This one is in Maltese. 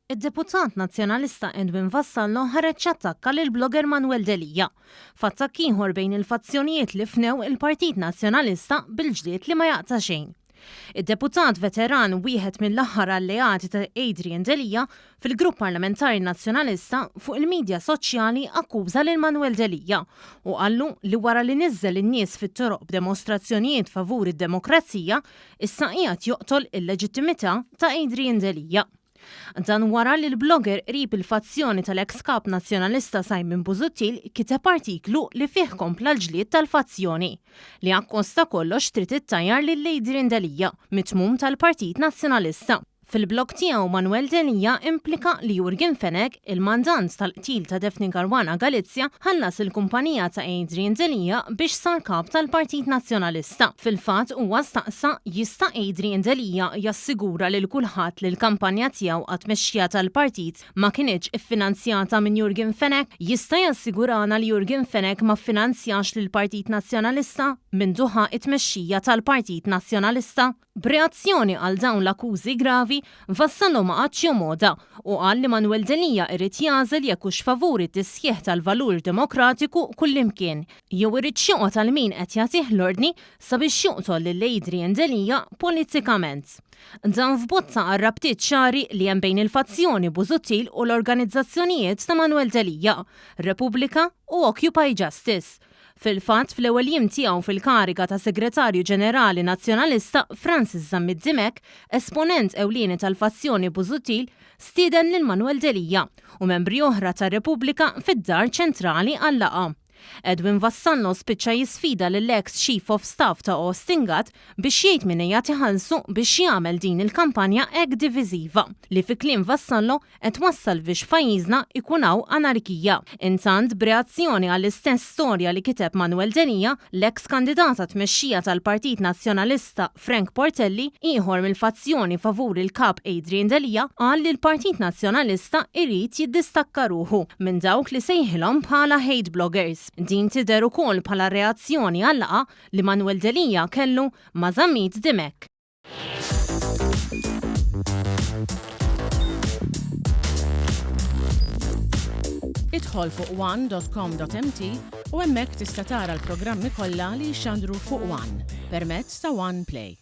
Id-deputat Nazzjonalista Edwin Vassallo ħareġ jattakka lill-blogger Manuel Delia, f'attakk ieħor bejn il-fazzjonijiet li fnew il-Partit Nazzjonalista bil-ġlied li ma jaqta' xejn. Id-deputat veteran, wieħed mill-aħħar alleati ta' Adrian Delia fil-Grupp Parlamentari Nazzjonalista, fuq il-midja soċjali akkuża lil Manuel Delia u qallu li wara li niżżel in-nies fit-toroq b'demostrazzjonijiet favur id-demokrazija, issa qiegħed joqtol il-leġittimità ta' Adrian Delia. Dan wara li l-blogger qrib il-fazzjoni tal-eks Kap Nazzjonalista Simon Busuttil kiteb artiklu li fih kompla l-ġlied tal-fazzjoni, li akkost ta' kollox trid ittajjar lil Adrian Delia mit-tmum tal-Partit Nazzjonalista. Fil-blog tiegħu Manuel Delia implika li Yorgen Fenech, il-mandant tal-qtil ta' Daphne Caruana Galizia, ħallas il-kumpanija ta' Adrian Delia biex sar Kap tal-Partit Nazzjonalista. Fil-fatt huwa staqsa jista' Adrian Delia jassigura lil kulħadd li l-kampanja tiegħu għat-tmexxija tal-partit ma kinitx iffinanzjata minn Yorgen Fenech? Jista' jassigurana li Yorgen Fenech ma ffinanzjax lill-Partit Nazzjonalista mindu ħa t-tmexxija tal-Partit Nazzjonalista? B'reazzjoni għal dawn l-akkużi gravi, Vassallo ma qagħadx jomgħodha u qal li Manuel Delia irid jagħżel jekk hux favur it-tisħiħ tal-valur demokratiku kullimkien jew iridx joqgħod għal min qed jagħtih l-ordni sabiex joqtol lil Adrian Delia politikament. Dan f'botta għar-rabtiet ċari li hemm bejn il-fazzjoni Busuttil u l-organizzazzjonijiet ta' Manuel Delia, Repubblika u Occupy Justice. Fil-fatt, fl-ewwel jiem tiegħu fil-kariga ta' Segretarju Ġenerali Nazzjonalista, Francis Zammit Dimech, esponent ewlieni tal-fazzjoni Busuttil, stieden lil Manuel Delia u membri oħra ta' Repubblika fid-Dar Ċentrali għal laqgħa. Edwin Vassallo spiċċa jisfida lill-eks Chief of Staff ta' Austin Gatt biex jgħid min qiegħed iħallsu biex jagħmel din il-kampanja hekk diviżiva, li fi kliem Vassallo qed twassal biex f'pajjiżna jkun hawn anarkija. Intant, b'reazzjoni għall-istess storja li kiteb Manuel Delia, l-eks kandidat għat-tmexxija tal-Partit Nazzjonalista Frank Portelli, ieħor mill-fazzjoni favur il-Kap Adrian Delia, qal li l-Partit Nazzjonalista jrid jiddistakka ruħu minn dawk li sejħilhom bħala hate bloggers. Din tidher ukoll bħala reazzjoni għal-laqgħa li Manuel Delia kellu ma' Zammit Dimech. Idħol fuq one.com.mt u hemmhekk tista' tara l-programmi kollha li jixxandru fuq One permezz ta' One Play.